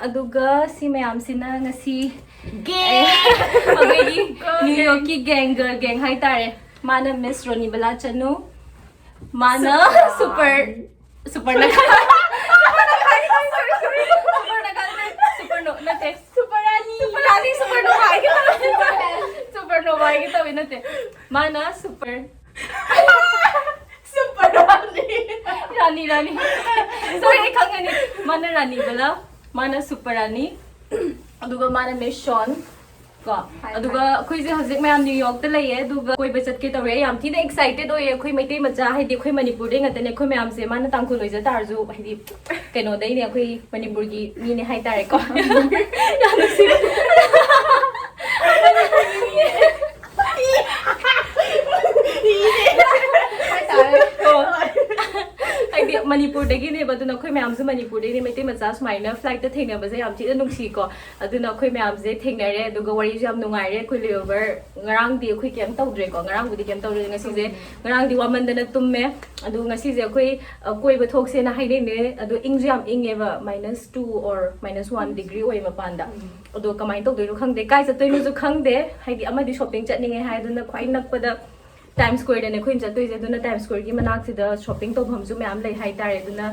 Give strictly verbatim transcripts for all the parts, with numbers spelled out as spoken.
ꯑꯗꯨꯒ ꯁꯤ ꯃꯌꯥꯝꯁꯤꯅ ꯉꯁꯤ ꯑꯩꯈꯣꯏꯒꯤ ꯅ꯭ꯌꯨ ꯌꯣꯔꯛꯀꯤ ꯒꯦꯡ, ꯒꯔꯜ ꯒꯦꯡ ꯍꯥꯏꯇꯥꯔꯦ꯫ ꯃꯥꯅ ꯃꯤꯁ ꯔꯣꯅꯤꯕꯂꯥ ꯆꯅꯨ, ꯃꯥꯅ ꯁꯨꯄꯔ, ꯁꯨꯄꯔ ꯅꯈꯥꯏ꯫ ꯁꯨꯄꯔ ꯅꯈꯥꯏ, ꯁꯨꯄꯔ ꯅꯣ ꯅꯠꯇꯦ꯫ ꯁꯨꯄꯔ ꯔꯥꯅꯤ꯫ ꯁꯨꯄꯔ ꯔꯥꯅꯤ, ꯁꯨꯄꯔ ꯅꯣ ꯍꯥꯏꯒꯦ ꯇꯧꯋꯦ꯫ ꯁꯨꯄꯔ ꯅꯣ ꯍꯥꯏꯒꯦ ꯇꯧꯋꯦ, ꯅꯠꯇꯦ꯫ ꯃꯥꯅ ꯁꯨꯄꯔ ꯁꯨꯄꯔ ꯔꯥꯅꯤ꯫ ꯔꯥꯅꯤ, ꯔꯥꯅꯤ꯫ ꯁꯣꯔꯤ, ꯑꯩ ꯈꯪꯉꯅꯤ꯫ ꯃꯥꯅ ꯔꯥꯅꯤ ꯕꯂꯥ, ꯃꯥꯅ ꯁꯨꯄꯔ ꯔꯥꯅꯤ, ꯑꯗꯨꯒ ꯃꯥꯅ ꯃꯤꯁ ꯁꯣꯟ꯫ ꯀꯣ, ꯍꯥꯏ, ꯑꯗꯨꯒ ꯍꯥꯏ꯫ ꯑꯩꯈꯣꯏꯁꯦ ꯍꯧꯖꯤꯛ ꯃꯌꯥꯝ ꯅ꯭ꯌꯨ ꯌꯣꯔꯛꯇ ꯂꯩꯌꯦ, ꯑꯗꯨꯒ ꯀꯣꯏꯕ ꯆꯠꯀꯦ ꯇꯧꯔꯦ꯫ ꯌꯥꯝ ꯊꯤꯅ ꯑꯦꯛꯁꯥꯏꯇꯦꯗ ꯑꯣꯏꯌꯦ꯫ ꯑꯩꯈꯣꯏ ꯃꯩꯇꯩ ꯃꯆꯥ, ꯍꯥꯏꯗꯤ ꯑꯩꯈꯣꯏ ꯃꯅꯤꯄꯨꯔꯗꯩ ꯉꯥꯛꯇꯅꯦ꯫ ꯑꯩꯈꯣꯏ ꯃꯌꯥꯝꯁꯦ, ꯃꯥꯅ ꯇꯥꯡꯈꯨꯜ ꯑꯣꯏꯖ ꯇꯥꯔꯁꯨ, ꯍꯥꯏꯗꯤ ꯀꯩꯅꯣꯗꯩꯅꯦ, ꯑꯩꯈꯣꯏ ꯃꯅꯤꯄꯨꯔꯒꯤ ꯃꯤꯅꯦ ꯍꯥꯏꯇꯥꯔꯦꯀꯣ꯫ ꯌꯥꯝ ꯅꯨꯡꯁꯤꯕ꯫ ꯍꯥꯏꯇꯥꯔꯦ꯫ ꯍꯥꯏꯗꯤ ꯃꯅꯤꯄꯨꯔꯗꯒꯤꯅꯦꯕ, ꯑꯗꯨꯅ ꯑꯩꯈꯣꯏ ꯃꯌꯥꯝꯁꯨ ꯃꯅꯤꯄꯨꯔꯗꯒꯤꯅꯦ꯫ ꯃꯩꯇꯩ ꯃꯆꯥ ꯁꯨꯃꯥꯏꯅ ꯐ꯭ꯂꯥꯏꯠꯇ ꯊꯦꯡꯅꯕꯁꯦ ꯌꯥꯝ ꯊꯤꯅ ꯅꯨꯡꯁꯤꯀꯣ꯫ ꯑꯗꯨꯅ ꯑꯩꯈꯣꯏ ꯃꯌꯥꯝꯁꯦ ꯊꯦꯡꯅꯔꯦ, ꯑꯗꯨꯒ ꯋꯥꯔꯤꯁꯨ ꯌꯥꯝ ꯅꯨꯡꯉꯥꯏꯔꯦ꯫ ꯑꯩꯈꯣꯏ layover ꯉꯔꯥꯡꯗꯤ ꯑꯩꯈꯣꯏ ꯀꯩꯝ ꯇꯧꯗ꯭ꯔꯦꯀꯣ, ꯉꯔꯥꯡꯕꯨꯗꯤ ꯀꯩꯝ ꯇꯧꯗ꯭ꯔꯦ꯫ ꯉꯁꯤꯁꯦ, ꯉꯔꯥꯡꯗꯤ ꯋꯥꯃꯟꯗꯅ ꯇꯨꯝꯃꯦ꯫ ꯑꯗꯨ ꯉꯁꯤꯁꯦ ꯑꯩꯈꯣꯏ, ꯑ, ꯀꯣꯏꯕ ꯊꯣꯛꯁꯦꯅ ꯍꯥꯏꯅꯩꯅꯦ꯫ ꯑꯗꯣ ꯏꯪꯁꯨ ꯌꯥꯝ ꯏꯪꯉꯦꯕ, minus two or minus one degree ꯑꯣꯏ ꯃꯄꯥꯟꯗ꯫ ꯑꯗꯣ ꯀꯃꯥꯏꯅ ꯇꯧꯗꯣꯏꯅꯣ ꯈꯪꯗꯦ, ꯀꯥꯏ ꯆꯠꯇꯣꯏꯅꯣꯁꯨ ꯈꯪꯗꯦ꯫ ꯍꯥꯏꯗꯤ ꯑꯃꯗꯤ shopping ꯆꯠꯅꯤꯡꯉꯦ ꯍꯥꯏ, ꯑꯗꯨꯅ ꯈ꯭ꯋꯥꯏ ꯅꯛꯄꯗ Times Squareꯗꯅꯦ ꯑꯩꯈꯣꯏꯅ ꯆꯠꯇꯣꯏꯁꯦ꯫ ꯑꯗꯨꯅ Times Squareꯒꯤ ꯃꯅꯥꯛꯁꯤꯗ shopping ꯇꯧꯐꯝꯁꯨ ꯃꯌꯥꯝ ꯂꯩ ꯍꯥꯏꯇꯥꯔꯦ꯫ ꯑꯗꯨꯅ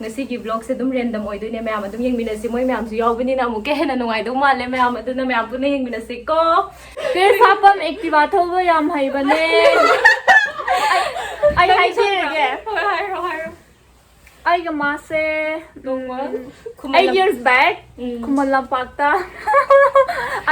ꯉꯁꯤꯒꯤ vlogꯁꯦ ꯑꯗꯨꯝ random ꯑꯣꯏꯗꯣꯏꯅꯦ, ꯃꯌꯥꯝ ꯑꯗꯨꯝ ꯌꯦꯡꯃꯤꯟꯅꯁꯤ꯫ ꯃꯣꯏ ꯃꯌꯥꯝꯁꯨ ꯌꯥꯎꯕꯅꯤꯅ ꯑꯃꯨꯛꯀ ꯍꯦꯟꯅ ꯅꯨꯡꯉꯥꯏꯗꯧ ꯃꯥꯜꯂꯦ꯫ ꯃꯌꯥꯝ ꯑꯗꯨꯅ ꯃꯌꯥꯝ ꯄꯨꯟꯅ ꯌꯦꯡꯃꯤꯟꯅꯁꯤꯀꯣ꯫ ꯀ꯭ꯔꯤꯁ ꯍꯥꯄꯝ Activa ꯊꯧꯕ ꯌꯥꯝ ꯍꯩꯕꯅꯦ꯫ ꯑꯩ, ꯑꯩ ꯍꯥꯏꯖꯔꯒꯦ꯫ ꯍꯣꯏ, ꯍꯥꯏꯔꯣ, ꯍꯥꯏꯔꯣ꯫ ꯑꯩꯒ ꯃꯥꯁꯦ, ꯅꯣꯡꯃ ꯎꯝ, ꯈꯨꯃꯟ eight ꯂꯝ- years back, ꯎꯝ꯫ ꯈꯨꯃꯟ ꯂꯝꯄꯥꯛꯇ꯫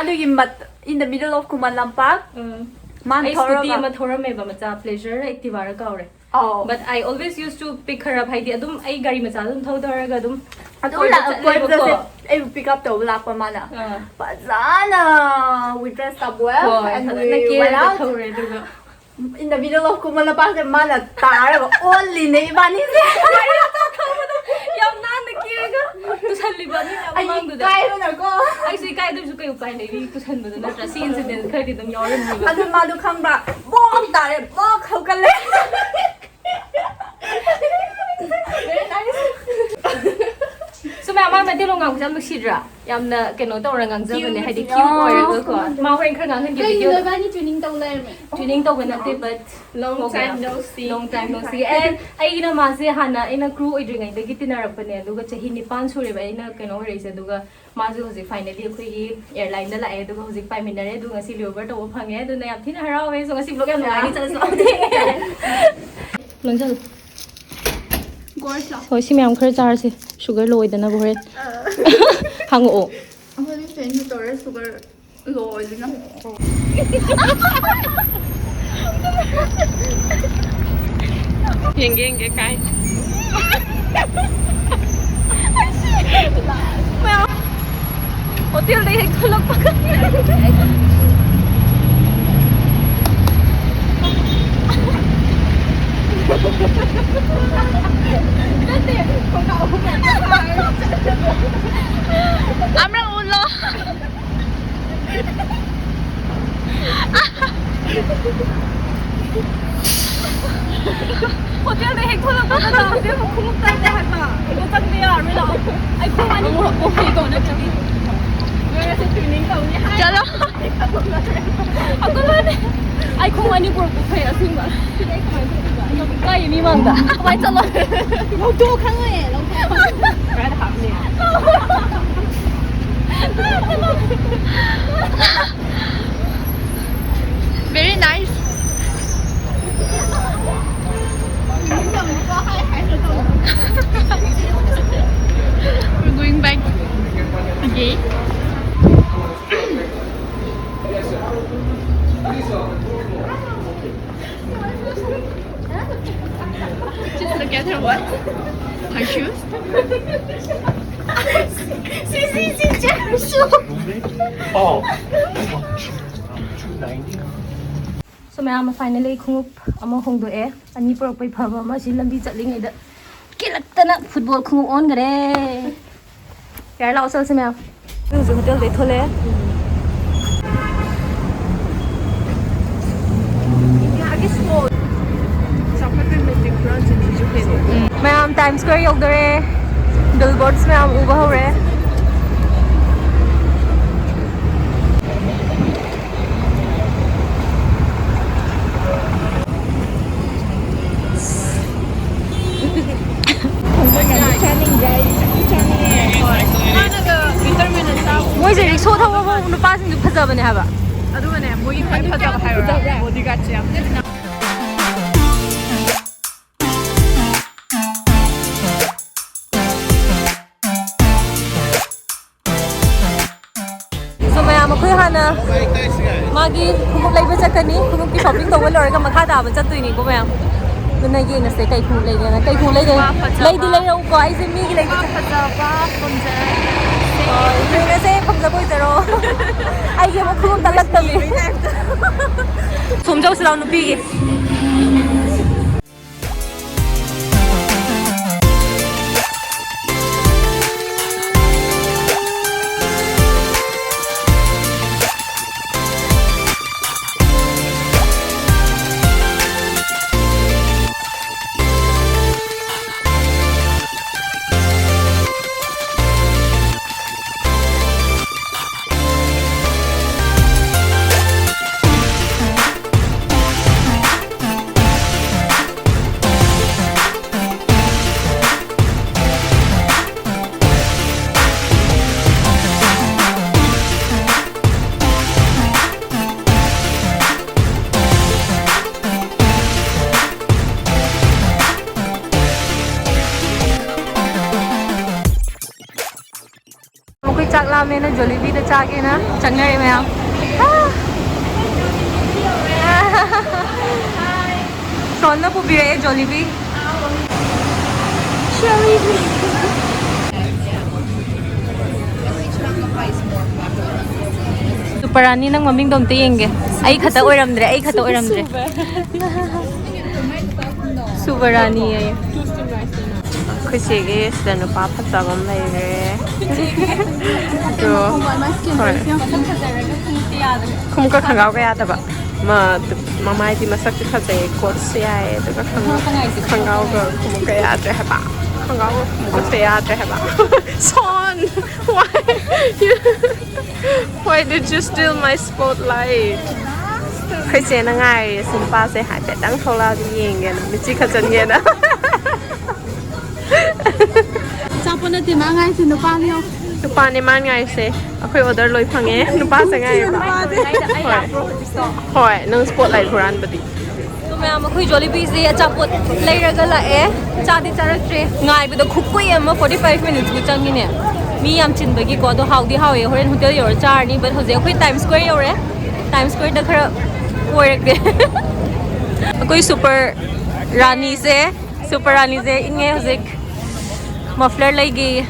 ꯑꯗꯨꯒꯤ ꯃꯠ-, in the middle of Khuman Lampak, ꯎꯝ꯫ ꯃꯥꯅ ꯑꯩ ꯊꯧꯔꯒ scooty ꯑꯃ ꯊꯧꯔꯝꯃꯦꯕ, ꯃꯆꯥ, Pleasureꯔ Activaꯔ ꯀꯥꯎꯔꯦ꯫ ꯑꯧ꯫ But I always used to pick her up, ꯍꯥꯏꯗꯤ ꯑꯗꯨꯝ ꯑꯩ ꯒꯥꯔꯤ ꯃꯆꯥ ꯑꯗꯨꯝ ꯊꯧ ꯊꯧꯔꯒ ꯑꯗꯨꯝ ꯑꯗꯨꯝ ꯀꯣꯏꯕ ꯂꯥꯛ-, ꯀꯣꯏꯕ ꯆꯠꯂꯦꯕꯀꯣ꯫ ꯆꯠꯁꯦ ꯑꯩꯕꯨ pick up ꯇꯧꯕ ꯂꯥꯛꯄ ꯃꯥꯅ꯫ ꯑꯥ꯫ ꯐꯖꯅ we dressed up well ꯍꯣꯏ, and ꯐꯖꯅ we went ꯀꯦꯔꯒ out꯫ ꯊꯧꯔꯦ ꯑꯗꯨꯒ꯫ In the middle of ꯈꯨꯃꯟ ꯂꯝꯄꯥꯛꯁꯦ ꯃꯥꯅ ꯇꯥꯔꯒ ꯑꯣꯜꯂꯤꯅꯦ ꯏꯕꯥꯅꯤꯁꯦ꯫ ꯌꯥꯝ ꯅꯥꯟꯅ ꯀꯦꯔꯒ ꯇꯨꯁꯜꯂꯤꯕ ꯃꯤ ꯃꯌꯥꯝ ꯑꯩ ꯃꯃꯥꯡꯗꯨꯗ꯫ ꯏꯀꯥꯏꯕꯅꯀꯣ꯫ ꯑꯩꯁꯨ ꯏꯀꯥꯏ, ꯑꯗꯨꯁꯨ ꯀꯩ ꯎꯄꯥꯏ ꯂꯩꯔꯤ, ꯇꯨꯁꯟꯕꯗꯨ ꯅꯠꯇ꯭ꯔꯥ? ꯁꯤ incident ꯈꯔꯗꯤ ꯑꯗꯨꯝ ꯌꯥꯎꯔꯝꯅꯤꯕ꯫ ꯑꯗꯨ ꯃꯥꯗꯣ ꯈꯪꯕ꯭ꯔꯥ? ꯕꯣꯝ ꯇꯥꯔꯦ, ꯕꯣꯝ ꯍꯧꯒꯠꯂꯦ꯫ Very nice. ꯁꯨꯝ ꯃꯥ ꯃꯩꯇꯩꯂꯣꯟ ꯉꯥꯡꯕꯁꯦ ꯌꯥꯝ ꯅꯨꯡꯁꯤꯗ꯭ꯔꯥ? ꯌꯥꯝꯅ ꯀꯩꯅꯣ ꯇꯧꯔ ꯉꯥꯡꯖꯕꯅꯦ, ꯍꯥꯏꯗꯤ ꯀ꯭ꯌꯨꯠ ꯑꯣꯏꯔꯒꯀꯣ꯫ ꯃꯥ ꯍꯣꯔꯦꯟ ꯈꯔ ꯉꯥꯡꯍꯟꯒꯦ ꯀꯩꯒꯤꯅꯣ ꯚꯤꯗꯤꯑꯣꯗ꯫ ꯏꯕꯥꯅꯤ ꯇ꯭ꯌꯨꯅꯤꯡ ꯇꯧ ꯂꯩꯔꯝꯃꯦ? ꯇ꯭ꯌꯨꯅꯤꯡ ꯇꯧꯕ ꯅꯠꯇꯦ, but long time no see. Long time no see. And ꯑꯩꯒꯤꯅ ꯃꯥꯁꯦ ꯍꯥꯟꯅ ꯑꯩꯅ ꯀ꯭ꯔꯨ ꯑꯣꯏꯗ꯭ꯔꯤꯉꯩꯗꯒꯤ ꯇꯤꯟꯅꯔꯛꯄꯅꯦ, ꯑꯗꯨꯒ ꯆꯍꯤ ꯅꯤꯄꯥꯟ ꯁꯨꯔꯦꯕ ꯑꯩꯅ ꯀꯩꯅꯣ ꯑꯣꯏꯔꯛꯏꯁꯦ, ꯑꯗꯨꯒ ꯃꯥꯁꯨ ꯍꯧꯖꯤꯛ finally ꯑꯩꯈꯣꯏꯒꯤ airlineꯗ ꯂꯥꯛꯑꯦ, ꯑꯗꯨꯒ ꯍꯧꯖꯤꯛ ꯄꯥꯏꯃꯤꯟꯅꯔꯦ, ꯑꯗꯨꯒ ꯉꯁꯤ layover ꯇꯧꯕ ꯐꯪꯉꯦ, ꯑꯗꯨꯅ ꯌꯥꯝ ꯊꯤꯅ ꯍꯔꯥꯎꯋꯦ꯫ So ꯉꯁꯤ vlog ꯌꯥꯝ ꯅꯨꯡꯉꯥꯏꯅꯤ, ꯆꯠꯂꯁꯤ ꯂꯥꯛꯑꯣ꯫ ꯂꯣꯟꯖꯜꯂꯨ꯫ ꯍꯣꯏ, ꯁꯤ ꯃꯌꯥꯝ ꯈꯔ ꯆꯥꯔꯁꯤ, sugar low ꯑꯣꯏꯗꯅꯕ ꯍꯣꯔꯦꯟ꯫ ꯍꯪꯉꯛꯑꯣ꯫ ꯑꯩꯈꯣꯏꯗꯤ ꯐꯦꯟꯁꯨ ꯇꯧꯔꯦ, sugar low ꯑꯣꯏꯗꯅ꯫ ꯌꯦꯡꯒꯦ, ꯌꯦꯡꯒꯦ, ꯀꯥꯏ꯫ ꯃꯌꯥꯝ ꯍꯣꯇꯦꯜꯗ ꯍꯦꯛ ꯊꯣꯛꯂꯛꯄꯒ꯫ ꯅꯠꯇꯦ, ꯈꯣꯡꯒ꯭ꯔꯥꯎ ꯑꯍꯨꯝ ꯂꯩꯔꯒ ꯑꯃꯔꯛ ꯎꯠꯂꯣ꯫ ꯍꯣꯇꯦꯜꯗ ꯍꯦꯛ ꯊꯣꯛꯂꯛꯄꯗ ꯇꯧꯁꯦ, ꯑꯃꯨꯛ ꯈꯣꯡꯎꯞ ꯇꯥꯏꯗꯦ ꯍꯥꯏꯕ꯫ ꯑꯗꯣ ꯆꯪꯕ ꯌꯥꯔꯣꯏ, ꯂꯥꯛꯑꯣ꯫ ꯑꯩ ꯈꯣꯡ ꯑꯅꯤ ꯄꯨꯔꯛꯑꯣ, ꯀꯩꯗꯧ ꯅꯠꯇ꯭ꯔꯗꯤ꯫ ꯅꯣꯏ ꯉꯁꯤ cleaning ꯇꯧꯅꯤ ꯍꯥꯏ꯫ ꯆꯠꯂꯣ꯫ ꯑꯩꯈꯣꯏ ꯃꯥꯅꯦ꯫ ꯑꯩ ꯈꯣꯡ ꯑꯅꯤ ꯄꯨꯔꯛꯄ ꯐꯩ ꯑꯁꯦꯡꯕ꯫ ꯀꯥꯏ ꯃꯤ ꯃꯥꯡꯗ? ꯀꯃꯥꯏ ꯆꯠꯂꯣ? ꯂꯧꯊꯣꯛ ꯈꯪꯉꯣꯏꯌꯦ, ꯂꯧꯊꯣꯛ ꯈꯪꯉꯣꯏ꯫ ꯀꯥꯏꯗ ꯍꯥꯞꯅꯤ? Very nice. We're going back again. Just look at her what? Her shoes? See, see, see, check her shoe. Oh. Two ninety. So ꯃꯌꯥꯝ, finally ꯑꯩ ꯈꯣꯡꯎꯞ ꯑꯃ ꯍꯣꯡꯗꯣꯛꯑꯦ꯫ ꯑꯅꯤ ꯄꯨꯔꯛꯄꯩ ꯐꯕ ꯑꯃ ꯁꯤ ꯂꯝꯕꯤ ꯆꯠꯂꯤꯉꯩꯗ ꯀꯦꯜꯂꯛꯇꯅ football ꯈꯣꯡꯎꯞ ꯑꯣꯟꯈꯔꯦ꯫ ꯌꯥꯔꯦ, ꯂꯥꯛꯑꯣ ꯆꯠꯂꯁꯤ ꯃꯌꯥꯝ꯫ ꯑꯩ ꯍꯧꯖꯤꯛ ꯍꯣꯇꯦꯜꯗꯩ ꯊꯣꯛꯂꯛꯑꯦ꯫ ꯏꯟꯗꯤꯌꯥꯒꯤ ꯁ꯭ꯄꯣꯔꯠ ꯆꯥꯎꯈꯠꯄꯩ ꯃꯇꯤꯛ ꯄꯨꯔꯥ ꯆꯤꯟꯊꯤꯁꯨ ꯍꯦꯜꯂꯦ꯫ ꯃꯌꯥꯝ, Times Square ꯌꯧꯗꯣꯔꯦ꯫ Billboards ꯃꯌꯥꯝ ꯎꯕ ꯍꯧꯔꯦ꯫ ꯃꯣꯏꯁꯦ ꯔꯤꯛꯁꯣ ꯊꯧꯕ ꯐꯥꯎ ꯅꯨꯄꯥꯁꯤꯡꯗꯨ ꯐꯖꯕꯅꯦ ꯍꯥꯏꯕ꯫ ꯑꯗꯨꯒꯅꯦ, ꯃꯣꯏꯒꯤ ꯈ꯭ꯋꯥꯏ ꯐꯖꯕ ꯍꯥꯏꯔꯣꯔꯥ? ꯕꯣꯗꯤꯒꯥꯔꯗꯁꯦ ꯌꯥꯝ So ꯃꯌꯥꯝ, ꯑꯩꯈꯣꯏ ꯍꯥꯟꯅ ꯃꯥꯒꯤ ꯈꯣꯡꯎꯞ ꯂꯩꯕ ꯆꯠꯀꯅꯤ꯫ ꯈꯣꯡꯎꯞꯀꯤ shopping ꯇꯧꯕ ꯂꯣꯏꯔꯒ ꯃꯈꯥ ꯇꯥꯕ ꯆꯠꯇꯣꯏꯅꯤꯀꯣ ꯃꯌꯥꯝ꯫ ꯑꯗꯨꯅ ꯌꯦꯡꯉꯁꯦ ꯀꯩ ꯈꯣꯡꯎꯞ ꯂꯩꯒꯦꯅ꯫ ꯀꯩ ꯈꯣꯡꯎꯞ ꯂꯩꯒꯦ? ꯂꯩꯗꯤ ꯂꯩꯔꯛꯎꯀꯣ, ꯑꯩꯁꯦ ꯃꯤꯒꯤ ꯂꯩꯕ ꯆꯠ- ꯐꯖꯕ ꯄꯥꯝꯖꯔꯦ꯫ ꯑꯣ, ꯌꯦꯡꯉꯁꯦ, ꯐꯪꯖꯕ ꯑꯣꯏꯖꯔꯣ꯫ ꯑꯩꯒꯤ ꯑꯃꯨꯛ ꯈꯣꯡꯎꯞ ꯇꯠꯂꯛꯇꯕꯤ꯫ ꯁꯣꯝ ꯆꯧꯁꯤ ꯂꯥꯎ ꯅꯨꯄꯤꯒꯤ꯫ ꯑꯩꯈꯣꯏ ꯆꯥꯛ ꯂꯥꯝꯃꯦꯅ ꯖꯣꯂꯤꯕꯤꯗ ꯆꯥꯒꯦꯅ ꯆꯪꯅꯔꯦ ꯃꯌꯥꯝ꯫ ꯁꯣꯟꯅ ꯄꯨꯕꯤꯔꯛꯑꯦ ꯖꯣꯂꯤꯕꯤ꯫ ꯁꯨꯄꯔꯥꯅꯤ, ꯅꯪ ꯃꯃꯤꯡꯗꯣ ꯑꯝꯇ ꯌꯦꯡꯒꯦ꯫ ꯑꯩ ꯈꯛꯇ ꯑꯣꯏꯔꯝꯗ꯭ꯔꯦ, ꯑꯩ ꯈꯛꯇ ꯑꯣꯏꯔꯝꯗ꯭ꯔꯦ꯫ ꯁꯨꯕꯔꯥꯅꯤ ꯑꯌꯦ꯫ ꯑꯩꯈꯣꯏ ꯆꯦꯒꯤ ꯁꯤꯗ ꯅꯨꯄꯥ ꯐꯖꯕ ꯑꯃ ꯂꯩꯔꯦ꯫ ꯑꯗꯣ, ꯍꯣꯏ꯫ ꯈꯣꯡꯎꯞꯀ ꯈꯪꯒꯥꯎꯒ ꯌꯥꯗꯕ꯫ ꯃ-, ꯃꯃꯥꯏꯗꯤ ꯃꯁꯛꯇꯤ ꯐꯖꯩ, ꯀꯣꯠꯁꯨ ꯌꯥꯏ, ꯑꯗꯨꯒ ꯈꯪꯒꯥꯎ-, ꯈꯪꯒꯥꯎꯒ ꯈꯣꯡꯎꯞꯀ ꯌꯥꯗ꯭ꯔꯦ ꯍꯥꯏꯕ꯫ ꯈꯣꯡꯒ꯭ꯔꯥꯎ ꯈꯣꯡꯎꯞꯁꯦ ꯌꯥꯗ꯭ꯔꯦ ꯍꯥꯏꯕ꯫ Son, why you, why did you steal my spotlight? ꯑꯩꯈꯣꯏ ꯆꯦꯅ ꯉꯥꯏꯔꯦ ꯁꯤ ꯅꯨꯄꯥꯁꯦ ꯍꯥꯏꯐꯦꯠꯇꯪ ꯊꯣꯛꯂꯛꯑꯒ ꯌꯦꯡꯒꯦꯅ, ꯃꯤꯠꯁꯤ ꯈꯠꯆꯟꯒꯦꯅ꯫ ꯑꯆꯥꯄꯣꯠ ꯅꯠꯇꯦ ꯃꯥ ꯉꯥꯏꯁꯦ, ꯅꯨꯄꯥꯅꯤ ꯌꯦꯡꯉꯣ꯫ ꯅꯨꯄꯥꯅꯦ ꯃꯥꯅ ꯉꯥꯏꯁꯦ꯫ ꯑꯩꯈꯣꯏ ꯑꯣꯔꯗꯔ ꯂꯣꯏ ꯐꯪꯉꯦ꯫ ꯅꯨꯄꯥꯁꯦ ꯉꯥꯏꯔꯦꯕ꯫ ꯍꯣꯏ꯫ ꯍꯣꯏ, ꯅꯪ ꯁ꯭ꯄꯣꯠ ꯂꯥꯏꯠ ꯍꯨꯔꯥꯟꯕꯗꯤ꯫ ꯑꯗꯣ ꯃꯌꯥꯝ, ꯑꯩꯈꯣꯏ ꯖꯣꯂꯤꯕꯤꯁꯦ ꯑꯆꯥꯄꯣꯠ ꯂꯩꯔꯒ ꯂꯥꯛꯑꯦ꯫ ꯆꯥꯗꯤ ꯆꯥꯔꯛꯇ꯭ꯔꯦ꯫ ꯉꯥꯏꯕꯗ ꯈꯨꯀꯨꯏ ꯑꯃ, forty five minutes ꯃꯨꯛ ꯆꯪꯉꯤꯅꯦ꯫ ꯃꯤ ꯌꯥꯝ ꯆꯤꯟꯕꯒꯤꯀꯣ꯫ ꯑꯗꯣ ꯍꯥꯎꯗꯤ ꯍꯥꯎꯋꯦ꯫ ꯍꯣꯔꯦꯟ ꯍꯣꯇꯦꯜ ꯌꯧꯔ ꯆꯥꯔꯅꯤ꯫ But ꯍꯧꯖꯤꯛ ꯑꯩꯈꯣꯏ ꯇꯥꯏꯝ ꯁ꯭ꯀ꯭ꯋꯦꯔ ꯌꯧꯔꯦ꯫ ꯇꯥꯏꯝ ꯁ꯭ꯀ꯭ꯋꯦꯔꯗ ꯈꯔ ꯀꯣꯏꯔꯛꯀꯦ꯫ ꯑꯩꯈꯣꯏ ꯁꯨꯄꯔ ꯔꯥꯅꯤꯁꯦ, ꯁꯨꯄꯔ ꯔꯥꯅꯤꯁꯦ ꯏꯪꯉꯦ ꯍꯧꯖꯤꯛ꯫ ꯃꯐ꯭ꯂꯔ ꯂꯩꯒꯦꯌꯦ꯫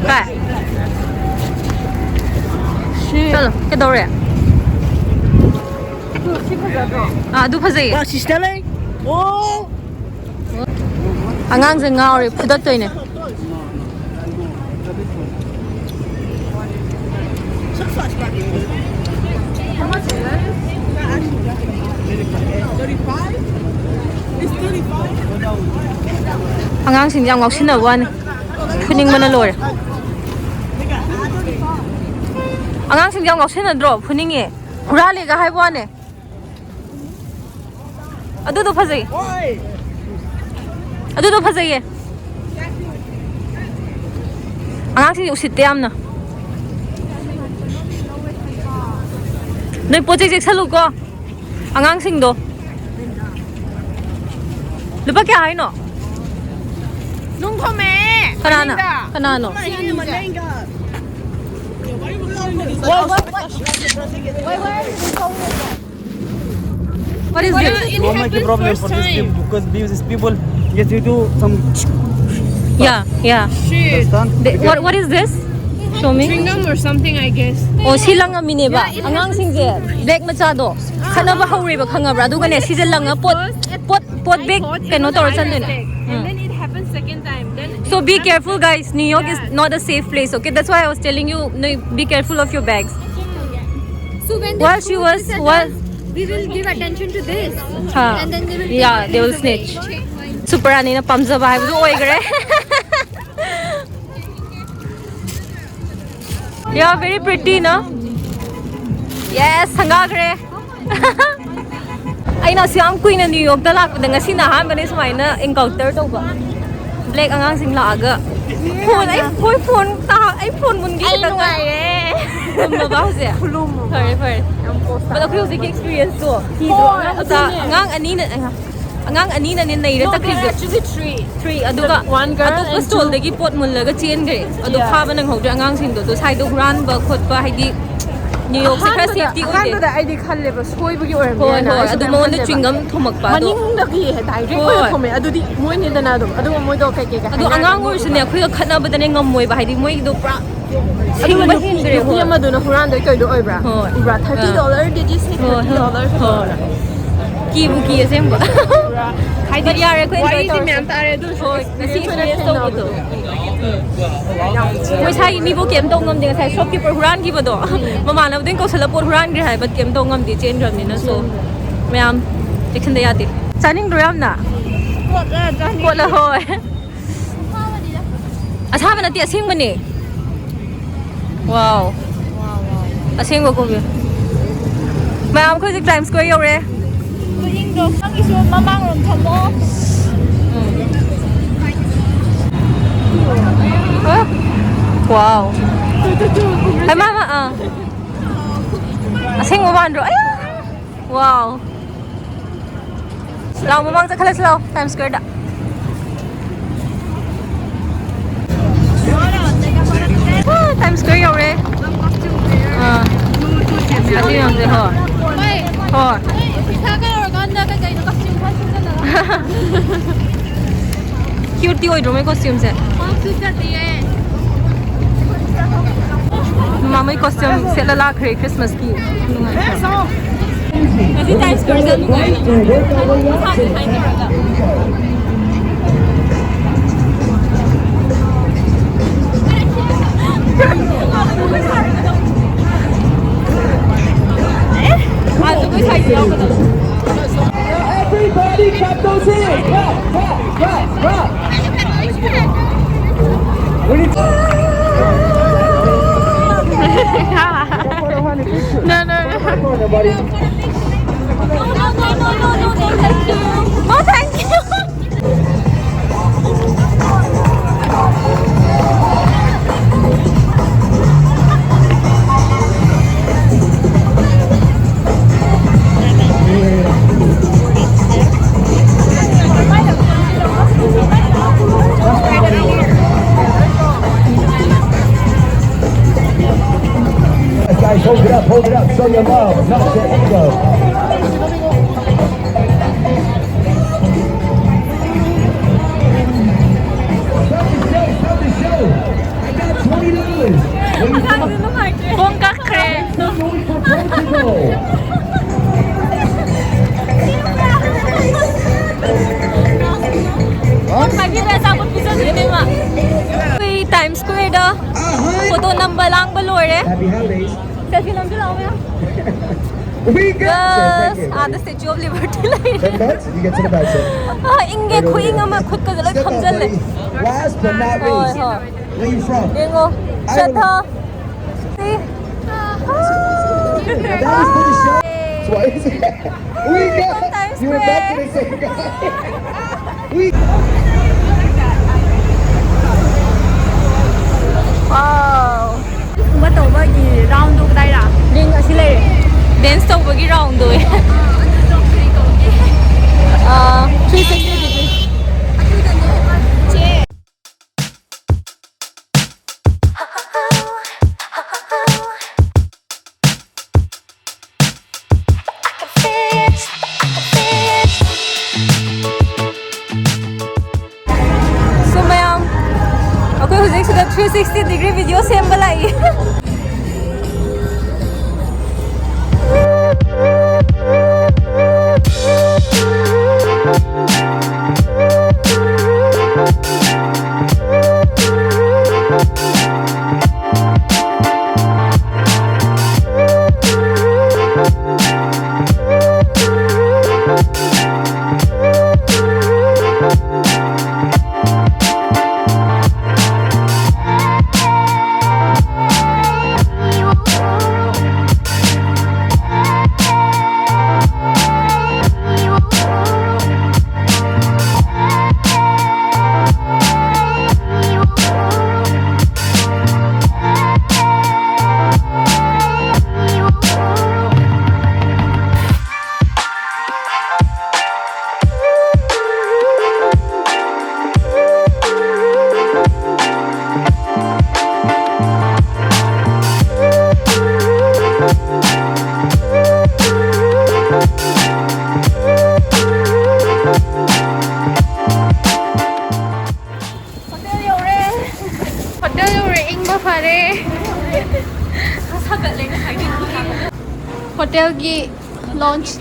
ꯀꯥꯏ? ꯆꯠꯂꯣ, ꯀꯩꯗꯧꯔꯦ? ꯑꯥ, ꯑꯗꯨ ꯐꯖꯩꯌꯦ꯫ ꯁꯤꯁꯇꯔ ꯂꯩ꯫ ꯑꯣ꯫ ꯑꯉꯥꯡꯁꯦ ꯉꯥꯎꯔꯦ, ꯐꯨꯗꯠꯇꯣꯏꯅꯦ꯫ ꯑꯉꯥꯡꯁꯤꯡꯁꯦ ꯌꯥꯝ ꯉꯥꯎꯁꯤꯟꯅꯕ ꯋꯥꯅꯤ꯫ ꯐꯨꯅꯤꯡꯕꯅ ꯂꯣꯏꯔꯦ꯫ ꯑꯉꯥꯡꯁꯤꯡꯁꯦ ꯌꯥꯝ ꯉꯥꯎꯁꯤꯟꯅꯗ꯭ꯔꯣ? ꯐꯨꯅꯤꯡꯉꯦ꯫ ꯍꯨꯔꯥꯜꯂꯦꯒ ꯍꯥꯏꯕ ꯋꯥꯅꯦ꯫ ꯑꯗꯨꯗꯣ ꯐꯖꯩꯌꯦ꯫ ꯑꯗꯨꯗꯣ ꯐꯖꯩꯌꯦ꯫ ꯑꯉꯥꯡꯁꯤꯡꯁꯦ ꯎꯁꯤꯠꯇꯦ ꯌꯥꯝꯅ꯫ ꯅꯣꯏ ꯄꯣꯠ ꯆꯩ ꯆꯦꯛꯁꯜꯂꯨꯀꯣ꯫ ꯑꯉꯥꯡꯁꯤꯡꯗꯣ꯫ ꯂꯨꯄꯥ ꯀꯌꯥ ꯍꯥꯏꯅꯣ? ꯅꯨꯡ ꯊꯣꯝꯃꯦ꯫ ꯀꯅꯥꯅ? ꯃꯅꯤꯡꯗ꯫ ꯀꯅꯥꯅꯣ? ꯃꯅꯤꯡꯗ꯫ What is this? It don't make a problem for this people because these people get you to some Yeah, yeah. Shit. Understand? They, what, what is this? Show me. Chewing gum or something, I guess. ꯑꯣ, ꯁꯤ ꯂꯪꯉꯝꯃꯤꯅꯦꯕ ꯑꯉꯥꯡꯁꯤꯡꯁꯦ꯫ Black ꯃꯆꯥꯗꯣ ꯈꯠꯅꯕ ꯍꯧꯔꯦꯕ, ꯈꯪꯉꯕ꯭ꯔꯥ? ꯑꯗꯨꯒꯅꯦ ꯁꯤꯁꯦ ꯂꯪꯉ ꯄꯣꯠ ꯄꯣꯠ ꯄꯣꯠ ꯕꯦꯛ ꯀꯩꯅꯣ ꯇꯧꯔ ꯆꯟꯗꯣꯏꯅꯦ꯫ ꯎꯝ꯫ So be careful, guys. New York is not a safe place, okay? That's why I was telling you, no, be careful of your bags. So when while she was while We will give attention to this. ꯍꯥ. And then they will take attention to the snitch. Super ꯔꯥꯅꯤꯅ ꯄꯥꯝꯖꯕ ꯍꯥꯏꯕꯗꯨ ꯑꯣꯏꯈ꯭ꯔꯦ. You are very pretty, no? Yes, ꯁꯪꯒꯥꯈ꯭ꯔꯦ꯫ ꯑꯩꯅ ꯑꯁꯨꯛ ꯌꯥꯝ ꯀꯨꯏꯅ new ꯌꯣꯔꯛꯇ ꯂꯥꯛꯄꯗ ꯉꯁꯤꯅ ꯑꯍꯥꯟꯕꯅꯦ ꯁꯨꯃꯥꯏꯅ encounter ꯇꯧꯕ꯫ Black ꯑꯉꯥꯡꯁꯤꯡ ꯂꯥꯛꯑꯒ ꯐꯣꯟ ꯑꯩ ꯍꯣꯏ ꯐꯣꯟ ꯇꯥ ꯑꯩ ꯐꯣꯟ ꯃꯨꯟꯒꯦ ꯑꯩ ꯈꯤꯇꯪ ꯅꯨꯡꯉꯥꯏꯔꯦ꯫ ꯉꯝꯃꯕ ꯍꯧꯖꯤꯛ? ꯈꯨꯂꯨꯝꯃꯣ꯫ ꯐꯔꯦ ꯐꯔꯦ꯫ ꯌꯥꯝ ꯄꯣꯁ ꯑꯗꯣ ꯑꯩꯈꯣꯏ ꯍꯧꯖꯤꯛꯀꯤ experience ꯇꯣ ꯀꯤꯗ꯭ꯔꯣ? ꯍꯣꯏ, ꯑꯉꯥꯡ ꯃꯆꯥ ꯑꯗꯨꯅꯦ꯫ ꯑꯉꯥꯡ ꯑꯅꯤꯅ ꯑꯉꯥꯡ ꯑꯅꯤꯅꯅꯦ ꯅꯩꯔ No, there are ꯆꯠꯈ꯭ꯔꯤꯁꯦ꯫ Actually three. Three ꯑꯗꯨꯒ one girl ꯑꯇꯣꯞꯄ and two. Stall ꯗꯒꯤ ꯄꯣꯠ ꯃꯨꯜꯂꯒ ꯆꯦꯟꯈ꯭ꯔꯦ꯫ ꯑꯗꯨ Yeah. ꯐꯥꯕ ꯅꯪꯍꯧꯗ꯭ꯔꯦ ꯑꯉꯥꯡꯁꯤꯡꯗꯣ꯫ ꯑꯗꯣ ꯁ꯭ꯋꯥꯏꯗ ꯍꯨꯔꯥꯟꯕ ꯈꯣꯠꯄ ꯍꯥꯏꯗꯤ ꯅ꯭ꯌꯨ ꯌꯣꯔꯛꯁꯦ ꯈꯔ ꯑꯍꯥꯟꯕꯗ safety ꯑꯣꯏꯗꯦ꯫ ꯑꯍꯥꯟꯕꯗ ꯑꯩꯗꯤ ꯈꯜꯂꯦꯕ ꯁꯣꯏꯕꯒꯤ ꯑꯣꯏꯔꯝꯅꯤ ꯍꯣꯏ ꯍꯥꯏꯅ ꯍꯣꯏ꯫ ꯑꯩꯁꯨ ꯑꯗꯨ ꯃꯌꯥꯝ ꯃꯉꯣꯟꯗ ꯈꯜꯂꯦꯕ꯫ Chewing gum ꯊꯣꯝꯃꯛꯄ ꯑꯗꯣ꯫ ꯃꯅꯤꯡꯗꯒꯤ direct ꯍꯣꯏ꯫ ꯑꯣꯏꯅ ꯊꯣꯝꯃꯦ ꯑꯗꯨꯗꯤ ꯃꯣꯏꯅꯤꯗꯅ ꯑꯗꯨꯝ ꯑꯗꯨꯒ ꯃꯣꯏꯗꯣ ꯀꯩ ꯀꯩ ꯑꯗꯣ ꯍꯥꯏꯅꯔꯒ ꯑꯉꯥꯡ ꯑꯣꯏꯔꯁꯨꯅꯦ ꯑꯩꯈꯣꯏꯒ ꯈꯠꯅꯕꯗꯅꯦ ꯉꯝꯃꯣꯏꯕ ꯍꯥꯏꯗꯤ ꯃꯣꯏꯒꯤꯗꯣ ꯄꯨꯔꯥ ꯑꯗꯨꯒ ꯁꯤꯡꯕ ꯅꯨꯄꯤ ꯍꯦꯟꯈ꯭ꯔꯦ꯫ ꯅꯨꯄꯤ ꯍꯣꯏ꯫ ꯑꯃꯗꯨꯅ ꯍꯨꯔꯥꯟꯗꯣꯏ ꯇꯧꯗꯣ ꯑꯣꯏꯕ꯭ꯔꯥ? ꯍꯣꯏ꯫ ꯎꯕ꯭ꯔꯥ? Thirty ah. Dollar did you say? ꯍꯣꯏ, Thirty ꯍꯣꯏ꯫ Dollar ꯍꯣꯏ꯫ ꯀꯤꯕꯨ ꯀꯤ ꯑꯁꯦꯡꯕ꯫ ꯍꯥꯏꯗꯤ ꯌꯥꯔꯦ ꯑꯩꯈꯣꯏ enjoy ꯋꯥꯔꯤꯗꯤ ꯇꯧꯔꯁꯦ꯫ ꯃꯌꯥꯝ ꯇꯥꯔꯦ ꯑꯗꯨ ꯍꯣꯏ ꯉꯁꯤ experience ꯇꯧꯕꯗꯣ꯫ ꯃꯣꯏ ꯁꯥꯏꯒꯤ ꯃꯤꯕꯨ ꯀꯩꯝ ꯇꯧ ꯉꯝꯗꯦ ꯉꯁꯥꯏ shopkeeper ꯍꯨꯔꯥꯟꯈꯤꯕꯗꯣ꯫ ꯃꯃꯥꯟꯅꯕꯗꯨꯅ ꯀꯧꯁꯜꯂ ꯄꯣꯠ ꯍꯨꯔꯥꯟꯈ꯭ꯔꯦ ꯍꯥꯏꯕ ꯀꯩꯝ ꯇꯧ ꯉꯝꯗꯦ ꯆꯦꯟꯈ꯭ꯔꯕꯅꯤꯅ꯫ So ꯃꯌꯥꯝ ꯆꯦꯛꯁꯤꯟꯗ ꯌꯥꯗꯦ꯫ ꯆꯥꯅꯤꯡꯗ꯭ꯔꯣ ꯌꯥꯝꯅ? ꯀꯣꯠꯂ ꯆꯥꯅꯤꯡꯉꯦ꯫ ꯀꯣꯠꯂ ꯍꯣꯏ꯫ ꯑꯁꯥꯕ ꯅꯠꯇꯦ ꯑꯁꯦꯡꯕꯅꯦ꯫ Wow꯫ ꯑꯁꯦꯡꯕ ꯀꯣꯕꯤ꯫ ꯃꯌꯥꯝ ꯑꯩꯈꯣꯏ ꯍꯧꯖꯤꯛ Times Square ꯌꯧꯔꯦ꯫ ꯈꯨꯌꯤꯡꯗꯣ ꯅꯪꯒꯤꯁꯨ ꯃꯃꯥꯡꯂꯣꯝ ꯊꯝꯃꯣ꯫ ꯎꯝ꯫ ꯑ? Wow꯫ ꯍꯩꯃꯥ, ꯃꯥ, ꯑꯥ꯫ ꯑꯁꯦꯡꯕ ꯃꯥꯟꯗ꯭ꯔꯣ? ꯑꯌꯥ! Wow꯫ ꯂꯥꯎ ꯃꯃꯥꯡ ꯆꯠꯈꯠꯂꯁꯤ ꯂꯥꯎ Times Square ꯗ꯫ ꯑꯥ, Times Square ꯌꯧꯔꯦ꯫ ꯑꯥ꯫ ꯑꯗꯨ ꯌꯧꯔꯦ, ꯍꯣꯏ꯫ ꯍꯣꯏ꯫ Cute ꯇꯤ ꯑꯣꯏꯗ꯭ꯔꯣ ꯃꯣꯏ costume ꯁꯦ? ꯃꯃꯥ ꯃꯣꯏ costume ꯁꯦꯠꯂ ꯂꯥꯛꯈ꯭ꯔꯦ Christmas ꯀꯤ꯫ ꯅꯨꯡꯉꯥꯏꯇ꯭ꯔꯣ? ꯉꯁꯤ Times Square ꯁꯦ ꯌꯥꯝ ꯅꯨꯡꯉꯥꯏ꯫ ꯃꯁꯥꯁꯦ ꯁꯨꯃꯥꯏꯅ ꯇꯧꯔꯒ꯫ ꯑꯥ, ꯖꯒꯣꯏ ꯁꯥꯏꯁꯦ꯫ No, no, no, no, no, no, thank you. No, thank you. Guys, hold it up, hold it up, show your love. Not the ego. Stop the show, stop the show. I got twenty dollars. When you come up, Kong ꯀꯛꯈ꯭ꯔꯦ꯫ Going for Portugal. ꯀꯣꯡ ꯀꯛꯈꯤꯕ ꯑꯆꯥꯄꯣꯠ ꯄꯤꯖꯗꯣꯏꯅꯦ ꯃꯥ꯫ ꯑꯩꯈꯣꯏ Times Square ꯗ photo ꯅꯝꯕ ꯂꯥꯡꯕ ꯂꯣꯏꯔꯦ꯫ Happy holidays. Selfie ꯅꯝꯁꯤ ꯂꯥꯛꯑꯣ ꯃꯌꯥꯝ꯫ We got you. Thank you. ꯑꯥꯗ Statue of Liberty ꯂꯩꯔꯦ꯫ Ten bucks? You get ten bucks, sir. ꯑꯥ, ꯏꯪꯉꯦ, right over ꯈꯨꯏꯪ there. ꯑꯃ, ꯈꯨꯠꯀꯁꯦ ꯂꯣꯏ ꯐꯝꯖꯜꯂꯦ꯫ Step up, buddy. Last but not least, ꯍꯣꯏ, ꯍꯣꯏ꯫ Where you from? ꯌꯦꯡꯉꯣ, ꯏꯔꯣꯏ ꯁꯦꯠꯊ꯫ That was for the show. Twice. We got you. Were back to the same guy. We Wow. ꯒꯨꯝꯕ ꯇꯧꯕꯒꯤ round ꯗꯣ ꯀꯗꯥꯏꯗ? Ring ꯑꯁꯤ ꯂꯩꯔꯦ꯫ Dance ꯇꯧꯕꯒꯤ round ꯗꯣ꯫ ꯑꯗꯨꯗꯣ ꯀꯔꯤ ꯀꯧꯒꯦ? ꯑꯥ, three sixty degree꯫ ꯑꯗꯨꯗꯅꯦ ꯍꯥꯏꯕ꯫ ꯆꯦ꯫ So ꯃꯌꯥꯝ, ꯑꯩꯈꯣꯏ ꯍꯧꯖꯤꯛ ꯁꯤꯗ three sixty degree video ꯁꯦꯝꯕ ꯂꯥꯛꯏ꯫ ꯇꯧꯔꯦ, ꯏꯪꯕ ꯐꯔꯦ꯫ ꯁꯥꯒꯠꯂꯦ ꯉꯁꯥꯏꯗꯒꯤ꯫ ꯍꯣꯇꯦꯜꯒꯤ ꯂꯣꯟꯁ,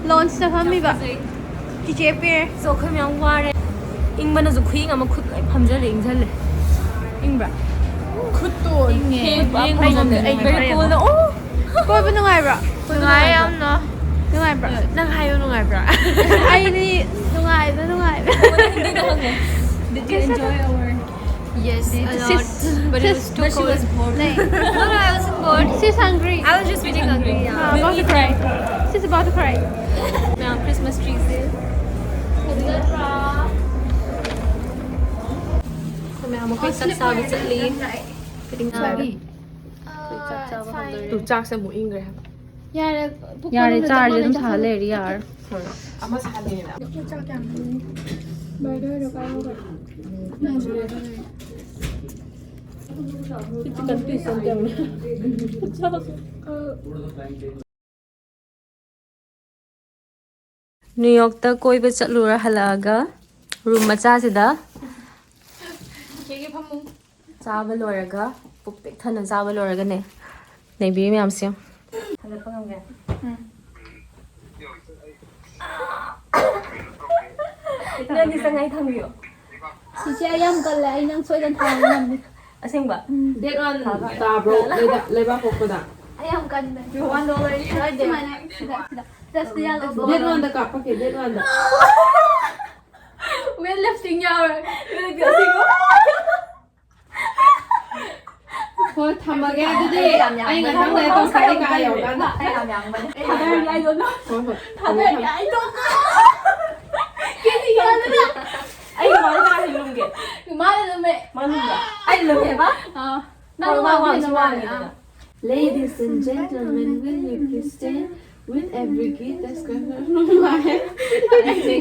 ꯂꯣꯟꯁꯇ ꯐꯝꯃꯤꯕ ꯆꯤꯆꯦ ꯄꯤꯔꯦ꯫ So, ꯑꯩꯈꯣꯏ ꯃꯌꯥꯝ ꯋꯥꯔꯦ꯫ ꯏꯪꯕꯅꯁꯨ ꯈꯨꯏꯪ ꯑꯃ, ꯈꯨꯠ ꯂꯣꯏ ꯐꯝꯖꯜꯂꯦ, ꯏꯪꯁꯜꯂꯦ꯫ ꯏꯪꯕ꯭ꯔꯥ? ꯈꯨꯠꯇꯣ ꯏꯪꯉꯦ꯫ ꯈꯨꯠ ꯄꯨꯔꯥ ꯌꯦꯡꯕ ꯐꯝꯖꯜꯂꯦ꯫ ꯉꯝꯗꯦ꯫ ꯑꯩ very cold꯫ ꯑꯣ! ꯀꯣꯏꯕ ꯅꯨꯡꯉꯥꯏꯕ꯭ꯔꯥ? ꯀꯣꯏꯕ ꯅꯨꯡꯉꯥꯏ ꯅꯨꯡꯉꯥꯏꯕ꯭ꯔꯥ? ꯌꯥꯝꯅ꯫ ꯅꯨꯡꯉꯥꯏꯕ꯭ꯔꯥ? ꯅꯪ ꯍꯥꯏꯌꯨ, ꯅꯨꯡꯉꯥꯏꯕ꯭ꯔꯥ? ꯑꯩꯗꯤ ꯅꯨꯡꯉꯥꯏꯕ, ꯅꯨꯡꯉꯥꯏꯕ꯫ ꯍꯤꯟꯗꯤꯗ ꯍꯪꯉꯣ꯫ Did you enjoy our Yes, a lot. But it was too cold. नहीं। No, no, I wasn't bored. She's hungry. I was just feeling hungry, yeah. हाँ, about to cry. She's about to cry. ꯃꯌꯥꯝ Christmas treeꯁꯦ꯫ ꯑꯩꯈꯣꯏ ꯃꯌꯥꯝ ꯑꯩꯈꯣꯏ ꯆꯥꯛ ꯆꯥꯕ ꯆꯠꯂꯤ꯫ ꯀꯔꯤ ꯆꯥꯕ? ꯑꯩꯈꯣꯏ ꯆꯥꯛ ꯆꯥꯕ ꯍꯧꯗꯣꯔꯦ꯫ ꯇꯨ, ꯆꯥꯛꯁꯦ ꯑꯃꯨꯛ ꯏꯪꯈ꯭ꯔꯦ ꯍꯥꯏꯕ꯫ ꯌꯥꯔꯦ, ꯄꯨꯛ ꯌꯥꯔꯦ, ꯊꯟꯕ ꯆꯥꯔꯗꯤ ꯑꯗꯨꯝ ꯃꯇꯝꯗ ꯁꯥ ꯆꯥꯊꯣꯛꯑꯣ꯫ ꯂꯩꯔꯗꯤ ꯌꯥꯔꯦ꯫ ꯍꯣꯏ, ꯑꯃ ꯁꯥꯍꯜꯂꯦꯅ꯫ ꯆꯥꯛ ꯀꯌꯥꯝ ꯊꯣꯡꯉꯤ? ꯕꯔꯒꯔꯗꯣ ꯀꯥꯏꯍꯧꯈ꯭ꯔꯦ꯫ ꯅꯪꯁꯨ ꯂꯣꯏꯗꯣꯔꯦ꯫ ꯆꯤꯛꯀꯟ ꯄꯤꯁ ꯑꯝꯇ ꯌꯦꯡꯉꯨꯅꯦ꯫ ꯅ꯭ꯌꯨ ꯌꯣꯔꯛꯇ ꯀꯣꯏꯕ ꯆꯠꯂꯨꯔ ꯍꯜꯂꯛꯑꯒ ꯔꯨꯝ ꯃꯆꯥꯁꯤꯗ ꯆꯤꯆꯦꯒꯤ ꯐꯃꯨꯡ꯫ ꯆꯥꯕ ꯂꯣꯏꯔꯒ, ꯄꯨꯛ ꯄꯤꯛ ꯊꯟꯅ ꯆꯥꯕ ꯂꯣꯏꯔꯒꯅꯦ, ꯅꯩꯕꯤꯔꯤ ꯃꯌꯥꯝꯁꯦ꯫ ꯍꯜꯂꯛꯄ ꯉꯝꯒꯦ? ꯎꯝ꯫ ꯅꯪꯗꯤ ꯆꯪꯉꯥꯏ ꯊꯝꯕꯤꯌꯣ꯫ ꯆꯤꯆꯦ, ꯑꯩ ꯌꯥꯝ ꯀꯜꯂꯦ, ꯑꯩ ꯅꯪ ꯁꯣꯏꯗꯅ ꯊꯥꯕ ꯉꯝꯅꯤ꯫ ꯑꯁꯦꯡꯕ? ꯎꯝ꯫ Date one ꯇꯥꯕ꯭ꯔꯣ? ꯂꯩꯕꯥꯛ, ꯂꯩꯕꯥꯛ ꯄꯣꯛꯄꯗ? ꯑꯩ ꯌꯥꯝ ꯀꯜꯂꯦ꯫ One dollar is right there. ꯁꯨꯃꯥꯏꯅ, ꯁꯤꯗ, ꯁꯤꯗ꯫ Just the yellow dollar. Date one the ꯀꯥꯞꯄꯛꯀꯦ, date one the. Weight lifting ꯌꯥꯎꯔꯦ꯫ Weight lifting ꯑꯁꯦꯡꯕ꯫ ꯍꯣꯏ, ꯊꯝꯃꯒꯦ ꯑꯗꯨꯗꯤ꯫ ꯑꯩ ꯌꯥꯝ ꯑꯩ ꯌꯥꯝꯕꯅꯦ꯫ ꯉꯥꯛꯇꯪ ꯂꯩꯔ ꯇꯧꯔꯛꯀꯦ, ꯑꯩ ꯀꯥ ꯌꯧꯔꯀꯥꯟꯗ꯫ ꯑꯩ ꯌꯥꯝ ꯌꯥꯝꯕꯅꯦ꯫ ꯊꯥꯗꯔꯒꯦ, I don't know꯫ ꯍꯣꯏ, ꯍꯣꯏ꯫ ꯊꯥꯗꯔꯒꯦ, I don't know꯫ ꯀꯦꯖꯤ ꯌꯥꯗꯅ꯫ ꯑꯩ ꯃꯥꯅ ꯀꯥ ꯍꯦꯜꯂꯨꯝꯒꯦ꯫ ꯃꯥꯅ ꯂꯨꯝꯃꯦ꯫ ꯃꯥꯅ ꯂꯨꯝꯕ꯭ꯔꯥ? ꯑꯩ ꯂꯨꯝꯃꯦꯕ? ꯑꯥ꯫ ꯅꯪ ꯍꯣꯏ, ꯃꯥ ꯋꯥꯡꯕ ꯋꯥꯡꯁꯨ ꯍꯦꯟꯅ ꯋꯥꯡꯉꯦꯗꯅ꯫ ꯃꯥꯜꯂꯦ, ꯑꯥ꯫ Ladies and gentlemen, will you please stand with every gift that's going on?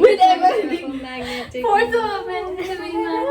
With every gift. For the women living in.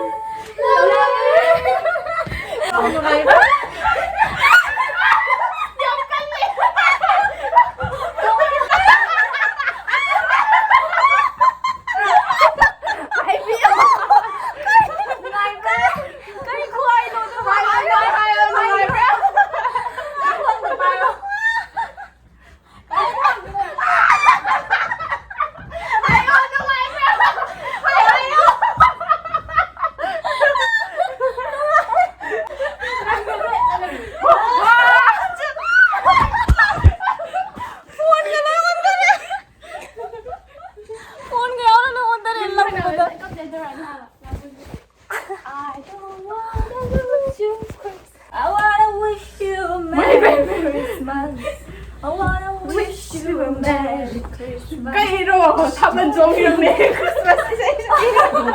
Thabal ꯆꯣꯡꯉꯤꯔꯝꯃꯦ Christmas ꯏꯁꯩ ꯁꯛꯏꯔꯝꯃꯦ꯫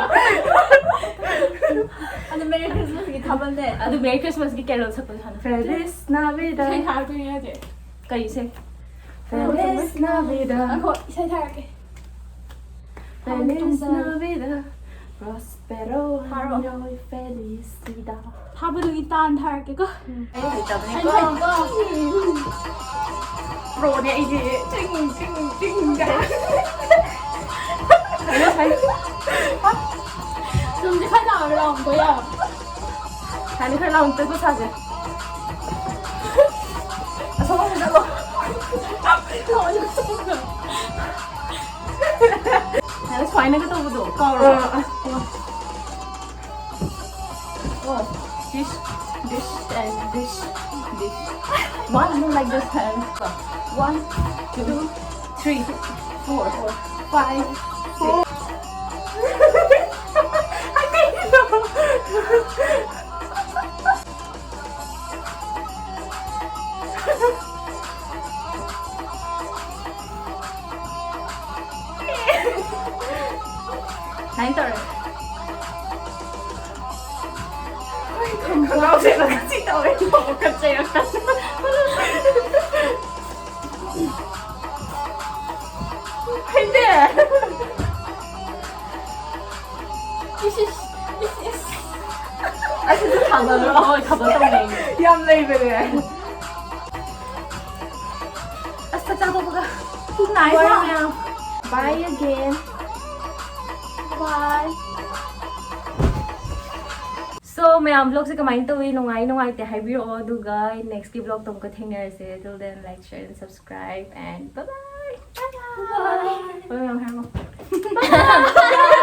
ꯑꯗꯨ Merry Christmasꯀꯤ ꯊꯥꯕꯜꯅꯦ꯫ ꯑꯗꯨ Merry Christmasꯀꯤ carol ꯁꯛꯄꯗꯣ ꯍꯥꯟꯅ꯫ Feliz Navidad꯫ ꯏꯁꯩ ꯊꯥꯔꯛꯇꯣꯏꯅꯦ ꯍꯧꯖꯤꯛ꯫ ꯀꯩ ꯏꯁꯩ? Feliz Navidad꯫ ꯉꯥꯏꯈꯣ, ꯏꯁꯩ ꯊꯥꯔꯛꯀꯦ꯫ Feliz Navidad, Prospero Año y Felicidad꯫ ꯊꯥꯕꯗꯨꯒꯤ ꯇꯥꯟ ꯊꯥꯔꯛꯀꯦꯀꯣ꯫ ꯑꯩ ꯍꯩꯇꯕꯅꯤꯀꯣ꯫ ꯑꯩ ꯍꯩꯀꯣ꯫ Proꯅꯦ ꯑꯩꯗꯤ꯫ ꯆꯤꯡ, ꯆꯤꯡ, ꯆꯤꯡ ꯀꯥꯏꯅ꯫ ꯍꯩ, ꯍꯩ꯫ ꯆꯨꯝꯗꯤ ꯈꯔ ꯂꯥꯎꯔ ꯂꯥꯎꯔꯝꯕ ꯌꯥꯕ꯫ ꯍꯥꯏꯅ ꯈꯔ ꯂꯥꯎꯅ ꯇꯠꯄ ꯁꯥꯁꯦ꯫ ꯑꯁꯣꯝ ꯆꯠꯂꯣ꯫ ꯍꯥꯏꯅ ꯁꯨꯃꯥꯏꯅꯒ ꯇꯧꯕꯗꯣ ꯀꯥꯎꯔꯕ? ꯑꯥ, ꯑꯥ꯫ Oh, this, this and this, this. One more like this hand. One, two, three, four, five, six. ꯁꯨꯃꯥꯏꯅ ꯇꯧꯔꯦ꯫ ꯈꯣꯡꯒ꯭ꯔꯥꯎ ꯁꯦꯠꯂꯒ ꯁꯤ ꯇꯧꯔꯦ꯫ ꯀꯠꯆꯩꯔꯛꯇ꯫ ꯍꯩꯇꯦ꯫ ꯏꯁ, ꯏꯁ, ꯏꯁ, ꯏꯁ꯫ ꯑꯁꯤꯁꯨ ꯊꯥꯕꯜꯂꯣ? ꯍꯣꯏ, ꯊꯥꯕꯜ ꯇꯧꯅꯩꯅꯦ꯫ ꯌꯥꯝ ꯂꯩꯕꯅꯦ꯫ ꯑꯁ, ꯆꯥꯛ ꯆꯥ ꯇꯣꯛꯄꯒ ꯄꯨꯛ ꯅꯥꯏ ꯋꯥꯔꯦ ꯃꯌꯥꯝ꯫ Bye again. Bye. So, ꯃꯌꯥꯝ, vlogꯁꯦ ꯀꯃꯥꯏꯅ ꯇꯧꯋꯤ? ꯅꯨꯡꯉꯥꯏ ꯅꯨꯡꯉꯥꯏꯇꯦ ꯍꯥꯏꯕꯤꯔꯛꯑꯣ, ꯑꯗꯨꯒ nextꯀꯤ vlogꯇ ꯑꯃꯨꯛꯀ ꯊꯦꯡꯅꯔꯁꯦ. Till then, like, share and subscribe and bye bye. Bye bye. Bye bye ꯃꯌꯥꯝ ꯍꯥꯏꯔꯝꯃꯣ꯫